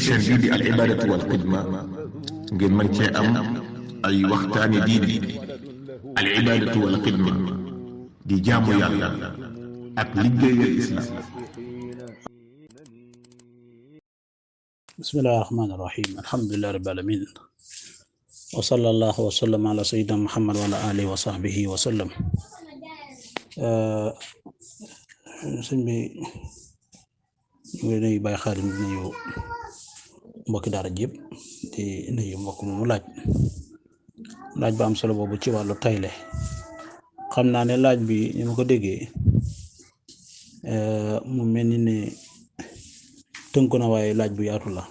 chaîne bii di al ibadatu wal xidma ngeen mën cee am ay waxtaani diine. al ibadatu wal xidma di jaamu yàlla ak liggéeyal islam. bismillahi rahmaani rahim alhamdulillahi rabbil alamin wa sallallahu wa sallam ala sayyidina muhammad wa ala alihi wa sahbihi wa sallam. sëñ bi ñu ngi nuyu Baye Xaadim di nuyu mbokki daara ji yëpp di nuyu mbokk moomu laaj ba am solo boobu ci wàllu tayle. xam naa ne laaj bi ni ma ko déggee mu mel ni ne tënku na waaye laaj bu yaatu la.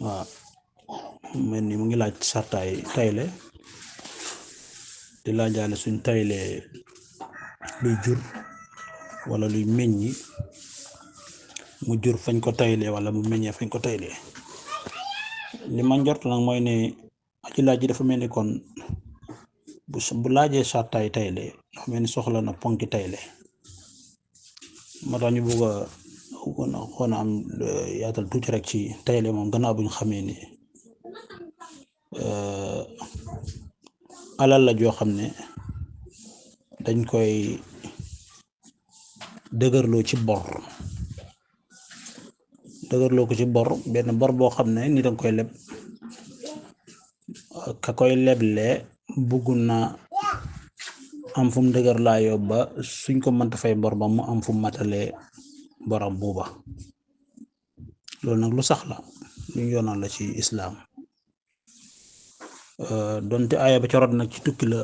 waaw mu mel ni mu ngi laaj sartaay tayle di laajaale suñ tayle luy jur wala luy meññi mu jur fañ ko tayle wala mu meññee fañ ko tayle. li ma njort nag mooy ne ci laaj ji dafa mel ni kon bu laajee sartaay tayle dafa mel ni soxla na ponki tayle moo tax ñu bëgg a xool am yaatal tuuti rek ci tayle moom gannaaw bu ñu xamee ni alal la joo xam ne dañ koy dëgërloo ci bor ko ci bor benn bor boo xam ne ni danga koy leb ka koy leble bugg na am fu mu dëgër laa yóbba suñ ko mënta fay bor ba mu am fu mu matalee borom buuba. loolu nag lu sax la lu ñu yoonal la ci islaam donte aaya ba ca rot nag ci tukki la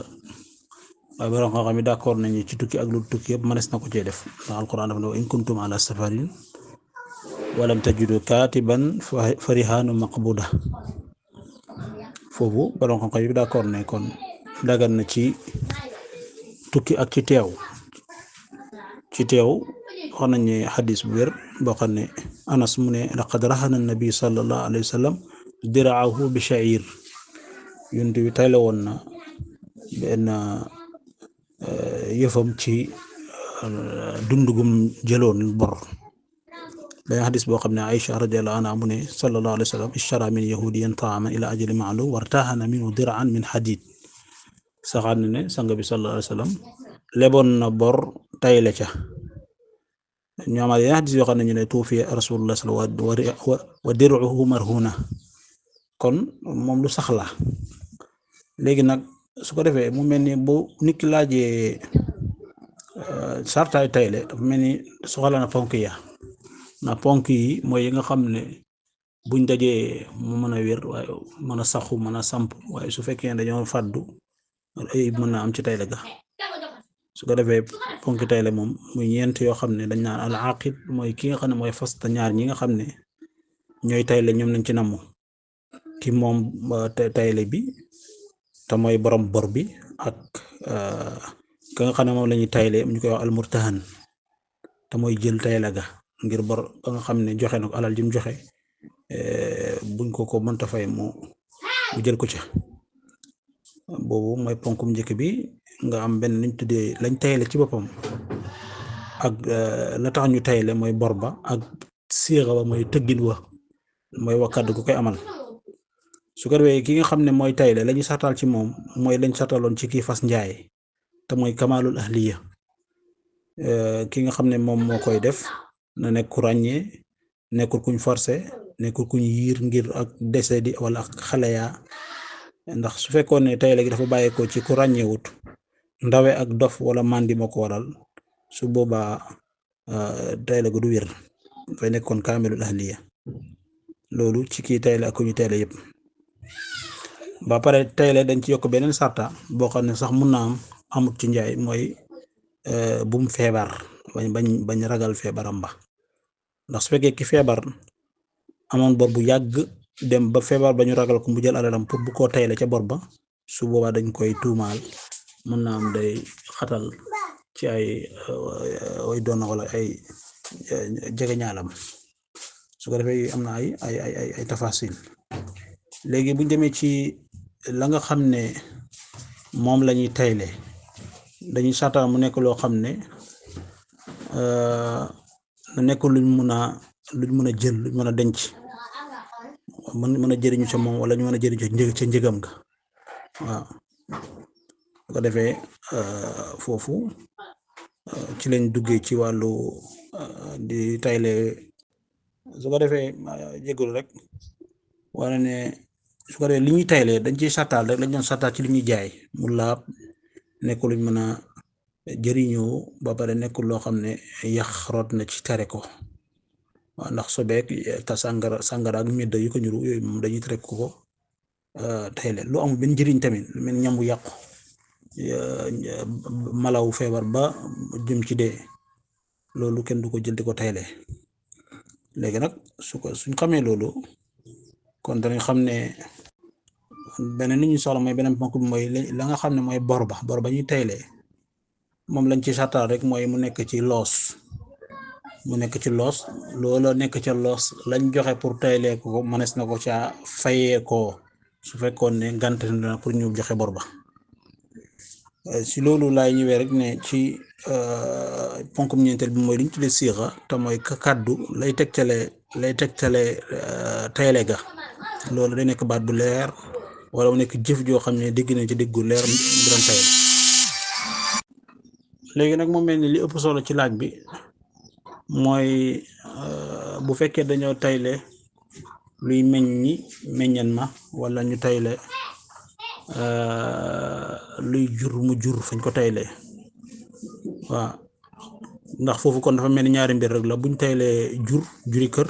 waaye borom xam-xam yi d'accord nañu ci tukki ak lu tukki yëpp mënees na ko cee def ndax alquran dafa ne wa in kuntum ala safarin walam tajidu katiban fa rihaanu maqbuda. foofu borom xam-xam yi d'accord ne kon dagan na ci tukki ak ci teew wax nañ ne xadis bu wér boo xam ne anas mu ne laqad rahana nabi sallallahu alayhi wa sallam diraahu bi sha'ir yonent bi tayle woon na benn yëfam ci dundugum jëloon bor. dañu xadis boo xam ne Aïcha radiyallahu anha mu ne sallallahu alayhi wa sallam ishtara min yahudiyan taaman ila ajali ma'lum wartahana minhu dir'an min hadid. saxaat na ne sang bi sallallahu alayhi wa sallam leboon na bor tayle ca. ñoo amaat yeneen xadis yoo xam ne ñu ne tuufiya rasulullah sallallahu wa dir'uhu marhuna. kon moom lu sax la. léegi nag su ko defee mu mel ni bu nit ki laajee sartaay tayle dafa mel ni soxla na ponk ya na ponk yi mooy yi nga xam ne buñ dajee mu mën a wér waaye mën a saxu mën a samp waaye su fekkee dañoo fàddu ay mën na am ci tayle ga. su ko defee ponk tayle moom muy ñeent yoo xam ne dañ naan al aqid mooy ki nga xam ne mooy fas te ñaar ñi nga xam ne ñooy tayle ñoom nañ ci namm ki moom tayle bi te mooy borom bor bi ak ka nga xam ne moom la ñuy tayle ñu koy wax al murtahan te mooy jël tayle ga ngir bor ba nga xam ne joxe na ko alal ji mu joxe buñ ko mënta fay mu jël ko ca. boobu mooy ponkum njëkk bi nga am benn liñ tuddee lañ tayle ci boppam ak la tax ñu tayle mooy bor ba ak siixa ba mooy tëggin wa mooy wa kàddu gu koy amal. su ko defee ki nga xam ne mooy tayle la ñu sartaal ci moom mooy lañ sartaaloon ci kii fas njaay te mooy kamalul ahliya. ki nga xam ne moom moo koy def na nekk ku ràññee nekkul kuñ forcé nekkul kuñ yiir ngir ak dese di wala ak xale yaa. ndax su fekkoon ne tayle gi dafa bàyyeekoo ci ku ràññeewut ndawe ak dof wala mandi moo ko waral su boobaa tayle gu du wér dafay nekkoon kaamilul ahliya. loolu ci kii tayle ak ku ñu tayle yëpp. ba pare tayle dañ ci yokk beneen sarta boo xam ne sax mun naa am amut ci njaay mooy bum feebar bañ ragal feebaram ba. ndax su fekkee ki feebar amoon bor bu yàgg dem ba feebar ba ñu ragal ko mu jël alalam pour bu ko tayle ca bor ba su boobaa dañ koy tuumaal mën naa am day xatal ci ay way doon wala ay jege ñaalam. su ko defee am na ay tafasil. léegi buñ demee ci la nga xam ne moom la ñuy tayle dañuy sartaal mu nekk loo xam ne nekk luñ mun a luñ mën a jël luñ mën a denc mën a jëriñu ca moom wala ñu mën a jëriñu ca njëgam ga waaw su ko defee foofu ci lañ duggee ci wàllu di tayle su ko defee jégalu rek wala ne su ko defee li ñuy tayle dañ ciy sartaal rek lañ doon sartaal ci li ñuy jaay mu laab nekkul luñ mën a jëriñoo ba pare nekkul loo xam ne yàq root na ci tere ko waaw ndax sobeek te sàngara ak medda yu ko ñuru yooyu moom dañuy tere ko tayle lu amul benn njëriñ tamit lu mel ñam bu yàqu malaw feebar ba jëm ci dee loolu kenn du ko jël di ko tayle léegi nag suñ xamee loolu kon danañ xam ne beneen li ñuy soxla mooy beneen ponk bi mooy la nga xam ne mooy bor ba ñuy tayle moom lañ ci sartaal rek mooy mu nekk ci loos loola nekk ca loos lañ joxe pour taylee ko mënees na ko caa fayee ko su fekkoon ne ngante na pour ñu joxe bor ba si loolu laay ñëwee rek ne ci ponkum ñeenteel bi mooy li ñu tuddee siixa te mooy kàddu lay tegtale tayle ga loolu day nekk baat bu leer wala mu nekk jëf joo xam ne dégg nañ ci déggu leer mbiram tayle léegi nag moo mel ni li ëpp solo ci laaj bi mooy bu fekkee dañoo tayle luy meññan ma wala ñu tayle luy jur fañ ko tayle waaw ndax foofu kon dafa mel ni ñaari mbir rek la buñ tayle juri kër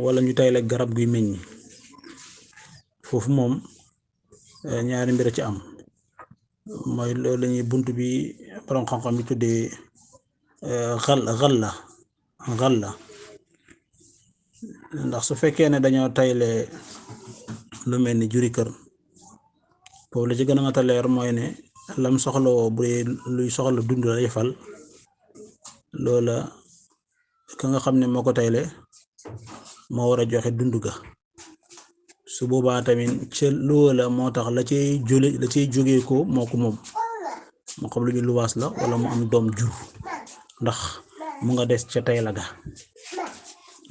wala ñu tayle garab guy meññi foofu moom ñaari mbir a ci am mooy loolu la ñuy bunt bi borom xam-xam bi tuddee xal la ndax su fekkee ne dañoo tayle lu mel ni juri kër foofu la ci gën a mat a leer mooy ne lam soxlawoo bu dee luy soxla dund la yefal loola ka nga xam ne moo ko tayle moo war a joxe dund ga su boobaa tamit ca loola moo tax la cay jógee ko moo ko moom moo xam lu ñu luwaas la wala mu am doom jur ndax mu nga des ca tayla ga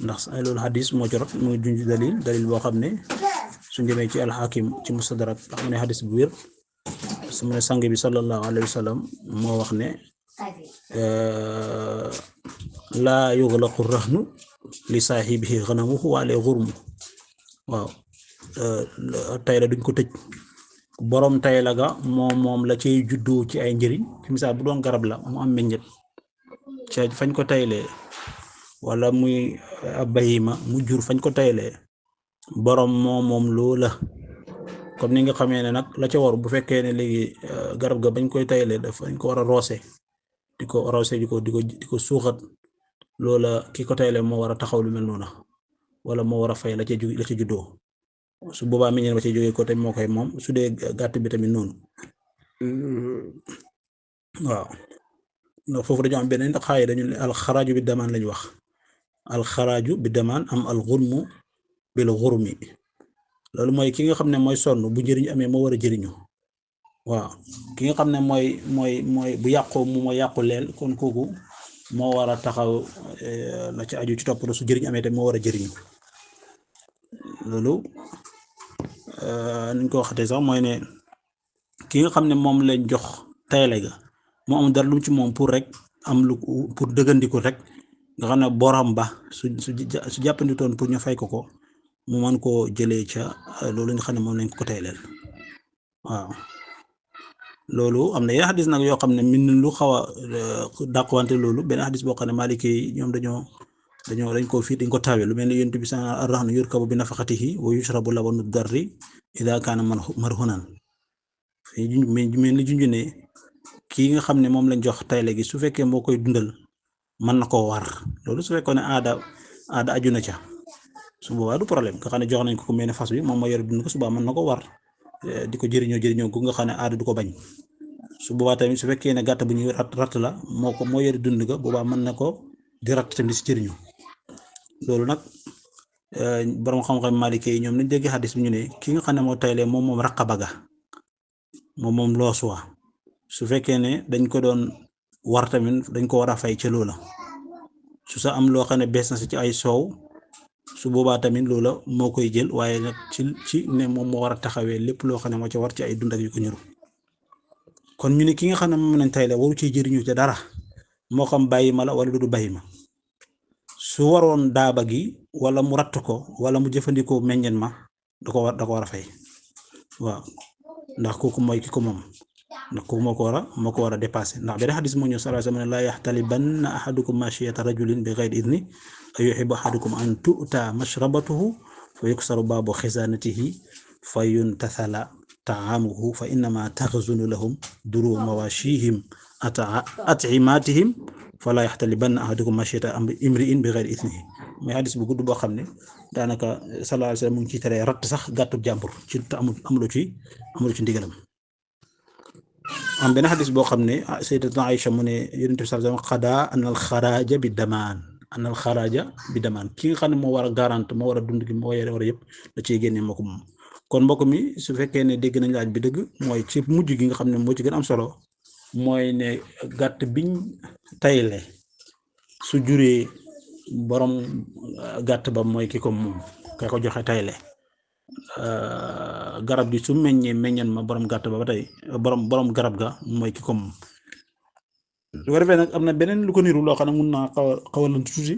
ndax loolu xadis moo ci rot mu ngi junj dalil boo xam ne suñ demee ci alxakim ci mustadrak ndax mu ne xadis bu wér su mu ne sang bi sallallahu alayhi wa sallam moo wax ne laa yuglaqu rahnu li saahibihi ganamuhu wa alayhi xurmu waaw tayla duñ ko tëj borom tayla ga moom la cay juddoo ci ay njëriñ ci misaal bu doon garab la mu am meññet ca fañ ko taylee wala muy ab bahima mu jur fañ ko taylee borom moom loola comme ni nga xamee ne nag la ca war bu fekkee ne léegi garab ga bañ koy taylee dafañ ko war a roose di ko roose di ko suuxat loola ki ko taylee moo war a taxaw lu mel noona wala moo war a fay la ca juddoo su boobaa meññeen ba ca jógee ko tamit moo koy moom su dee gàtt bi tamit noonu waaw ndax foofu dañoo am beneen xaay dañu ne alxaraaju bi damaan lañu wax alxaraaju bi damaan am alxurmu bil xurmi loolu mooy ki nga xam ne mooy sonn bu njëriñ amee moo war a jëriñu waaw ki nga xam ne mooy bu yàqoo mu moo yàqu leel kon kooku moo war a taxaw la ci aju ci topp su jëriñ amee tamit moo war a jëriñu loolu nuñ ko waxatee sax mooy ne ki nga xam ne moom lañ jox tayle ga moo am dara lu ci moom pour rek am lu pour dëggandiku rek nga xam ne borom ba su jàppanditoon pour ñu fay ko mu mën koo jëlee ca loolu nga xam ne moom lañ ko tayleel waaw loolu am na yeneen xadis nag yoo xam ne min lu xaw a dàqwante loolu benn xadis boo xam ne maliki yi ñoom dañ ko fii dañ ko tawee lu mel ni yonent bi sa arrahnu yurkabu bi nafaqatihi wa yushrabu labanu darri ida kaana marhunan fii mel ni junju ne kii nga xam ne moom lañ jox tayle gi su fekkee moo koy dundal mën na koo war loolu su fekkoon ne aada aju na ca su boobaa du problème nga xam ne jox nañ ko mel ne fas bi moom moo yore dund ko su boobaa mën na ko war di ko jëriñoo gu nga xam ne aada du ko bañ su boobaa tamit su fekkee ne gàtt bu ñuy ratt la moo yore dund ga boobaa mën na ko di ratt tamit di si jëriñu loolu nag borom xam-xam malike yi ñoom nañ dégg xadis bi ñu ne ki nga xam ne moo taylee moom raqaba ga moom loos wa su fekkee ne dañ ko doon war tamit dañ ko war a fay ca loola su su sa am loo xam ne bees na si ci ay soow su boobaa tamit loola moo koy jël waaye nag ci ne moom moo war a taxawee lépp loo xam ne moo ci war ci ay dund ak yu ko ñuru kon ñu ne ki nga xam ne moom nañ tayle waru ci jëriñu ci dara moo xam bàyyi ma la wala du bàyyi ma su waroon daaba gi wala mu ratt ko wala mu jëfandikoo meññeen ma da ko war a fay waaw ndax kooku mooy ki ko moom ndax kooku moo ko war a dépassé ndax benn xadis moo ñëw sallallahu alayhi wa sallam ne laa yaxtalibanna ahadukum mashiyata rajulin bi ghayri idni ay yuhibbu ahadukum an tu'ta mashrabatuhu fa yuksaru baabu xisaanatihi fa yuntathala taamuhu fa innama taxzunu lahum duru mawashihim at'imatihim fala yaxtalibanna ahadukum mashiyata imri'in bi ghayri idnihi mooy xadis bu gudd boo xam ne daanaka sallallahu alayhi wa sallam mu ngi ciy teree ratt sax gàttu jàmbur ci te amulu ci ndigalam. am benn xadis boo xam ne sayyidatuna Aïcha mu ne yonent bi sallallahu alayhi wa sallam xadaa anal xaraaja bi damaan ki nga xam ne moo war a garante moo war a dund gi moo war a yëpp da ciy génne moo ko moom kon mbokk mi su fekkee ne dégg nañ laaj bi dëgg mooy ci mujj gi nga xam ne moo ci gën am solo mooy ne gàtt biñ tayle su juree borom gàtt ba mooy ki ko moom ka ko joxe tayle garab gi su meññeen ma borom gàtt ba tey borom garab ga mooy ki ko moom su ko defee nag am na beneen lu ko niru loo xam ne mun naa xawal tuuti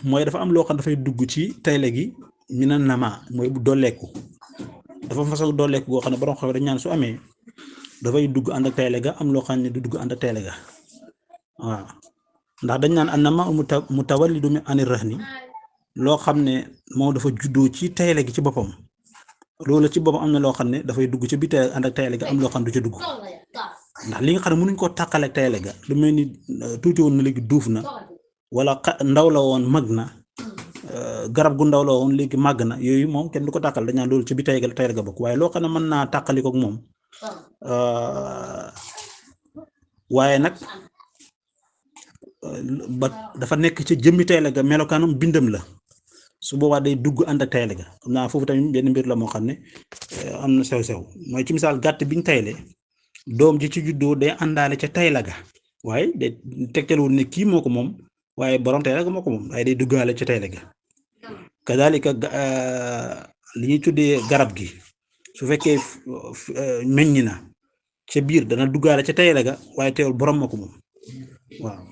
mooy dafa am loo xam dafay dugg ci tayle gi mi na nama mooy bu dooleeku dafa façon dooleeku goo xam ne borom xam dañ ñaan su amee dafay dugg ànd ak tayle ga am loo xam ne du dugg ànd ak tayle ga waaw ndax dañ naan annama mutawallidu min anir rahni loo xam ne moom dafa juddoo ci tayle gi ci boppam loolu ci boppam am na loo xam ne dafay dugg ci biir tayle ànd ak tayle ga am loo xam ne du ca dugg ndax li nga xam ne mënuñ koo tàqale ak tayle ga lu mel ni tuuti woon na léegi duuf na wala ndaw la woon mag na garab gu ndaw la woon léegi màgg na yooyu moom kenn du ko tàqal dañ naan loolu ci biir tayle ga bokk waaye loo xam ne mën naa tàqali ko ak moom waaye nag ba dafa nekk ci jëmmi tayle ga melokaanam bindam la su boobaa day dugg ànd ak tayle ga xam naa foofu tamit benn mbir la moo xam ne am na sew-sew mooy ci misaal gàtt biñ tayle doom ji ci juddoo day àndaale ca tayle ga waaye day tegtalwul ne kii moo ko moom waaye borom tayle ga moo ko moom waaye day duggaale ca tayle ga kadalika li ñuy tuddee garab gi su fekkee meññ na ca biir dana duggaale ca tayle ga waaye teewul borom moo ko moom waaw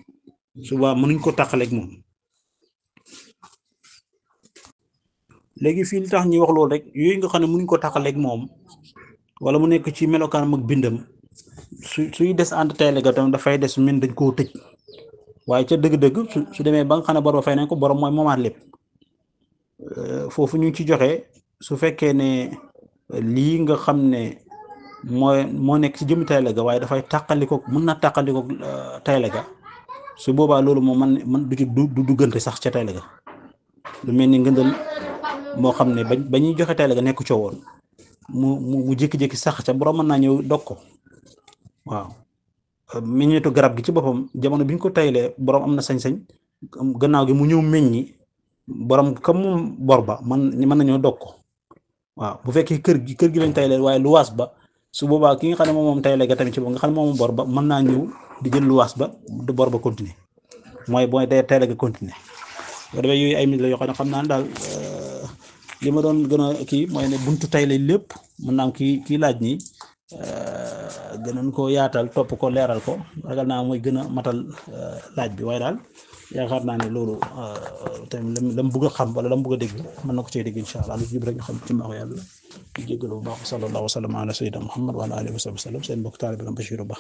suba mënuñ ko tàqaleeg moom léegi fii li tax ñuy wax loolu rek yooyu nga xam ne mënuñ ko tàqaleeg moom wala mu nekk ci melokaan ak bindam suy des ànd tayle ga tam dafay des min dañ koo tëj waaye ca dëgg-dëgg su demee ba nga xam ne borom fay nañ ko borom mooy moomaat lépp foofu ñu ci joxe su fekkee ne lii nga xam ne moo nekk ci jëmmi tayle ga waaye dafay tàqaliko mën na tàqaliko tayle ga su boobaa loolu moom man du duggante sax ca tayle ga lu mel ni ngëndal moo xam ne ba ñuy joxe tayle ga nekk coo woon mu jékki-jékki sax ca borom mën naa ñëw dog ko waaw meññeetu garab gi ci boppam jamono bi ñu ko taylee borom am na sañ-sañ gannaaw gi mu ñëw meññi borom comme moom bor ba mën nañoo dog ko waaw bu fekkee kër gi lañ taylee waaye luwaas ba su boobaa ki nga xam ne moom tayle ga tamit ci boppam nga xam ne moom bor ba mën naa ñëw di jël luwaas ba du bor ba continuer mooy day tayle ga continuer boo defee yooyu ay mbir la yoo xam ne xam naa ne daal li ma doon gën a kii mooy ne buntu tayle lépp mën naa am kii laaj nii gënoon ko yaatal topp ko leeral ko ragal naa mooy gën a matal laaj bi waaye daal yaakaar naa ne loolu tamit la mu bëgg a xam wala la mu bëgg a dégg mën na ko cee dégg incha allah lu jub rek ñu xam ci mbaaxu yàlla ñu jéggalu bu baax sallallahu wa sallam ala sayyidina Muhammad wa ala alihi wa sallam seen mbokk taalibe Bachirou Ba